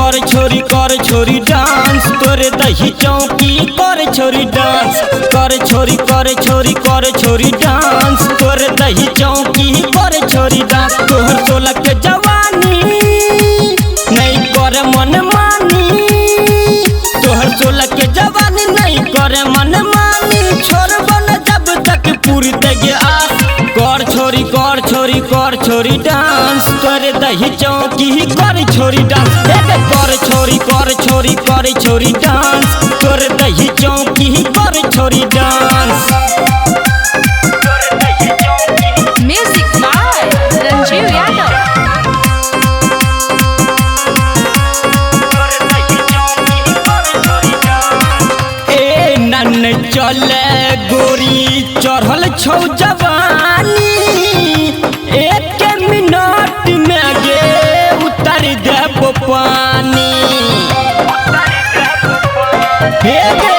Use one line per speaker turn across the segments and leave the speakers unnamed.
कर छोरी कर छोरी डांस तोरे दही चौकी कर छोरी डांस कर छोरी कर छोरी कर छोरी डांस तोरे दही चौकी कर छोरी डांस। तोहर सोलह के जवानी नहीं कर मन मानी, तोहर 16 के जवानी नहीं कर मन मानी, छोड़ बन जब तक पूरी तक आस। कर छोरी कर छोरी कर छोरी डांस तोरे दही चौकी कर छोरी डांस। कर छोरी कर छोरी कर छोरी डांस तोरे दही चौकी कर छोरी dance.
Music by Ranjeev Yadav.
ए नन चले गोरी चढ़ल छौ जवानी, एक मिनट में गे उतर देब पानी। हे गे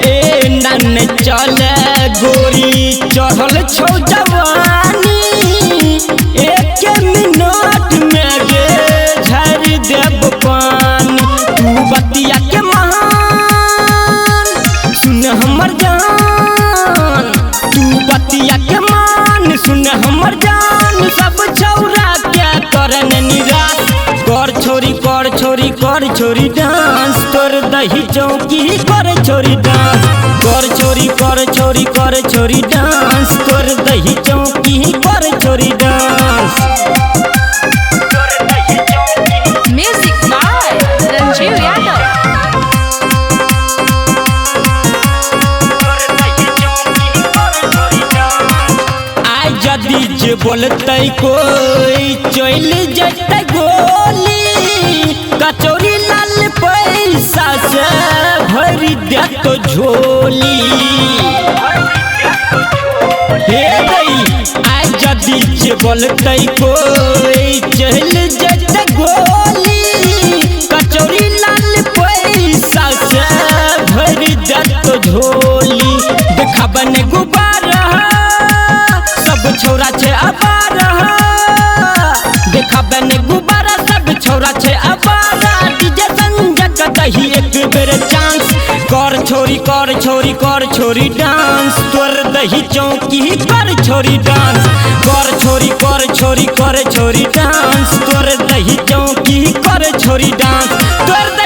ए नन चले गोरी चढ़ल छौ जवानी, एक मिनट में गे झर देब पानी। तू बतिया के मान सुन हमर जान, तू बतिया के मान सुन हमर जान, सब छौरा क्या करन निराश। कर छोरी कर छोरी कर छोरी डांस तोर दही चौकी कर छोरी डांस। कर छोरी कर छोरी कर छोरी डांस तोर दही चौकी कर छोरी dance.
Music by Ranjeev Yadav.
जदि जे बोलतै कोई चल जतै गोली, कचौरी लाल पैसा से भरी देत झोली। हे गई आ जदि जे बोलतै कोई चल जतै गोली, कचौरी लाल पैसा से भरी देत झोली। देखबन गुब्बारा सब छौरा छे अबारा, देखबन गुब्बारा सब छौरा छे अबारा। डीजे संजय के दही एक बेर चांस। कर छोरी कर छोरी कर छोरी डांस तोर दही चौकी कर छोरी डांस। कर छोरी कर छोरी कर छोरी डांस तोर दही चौकी कर छोरी डांस तोर।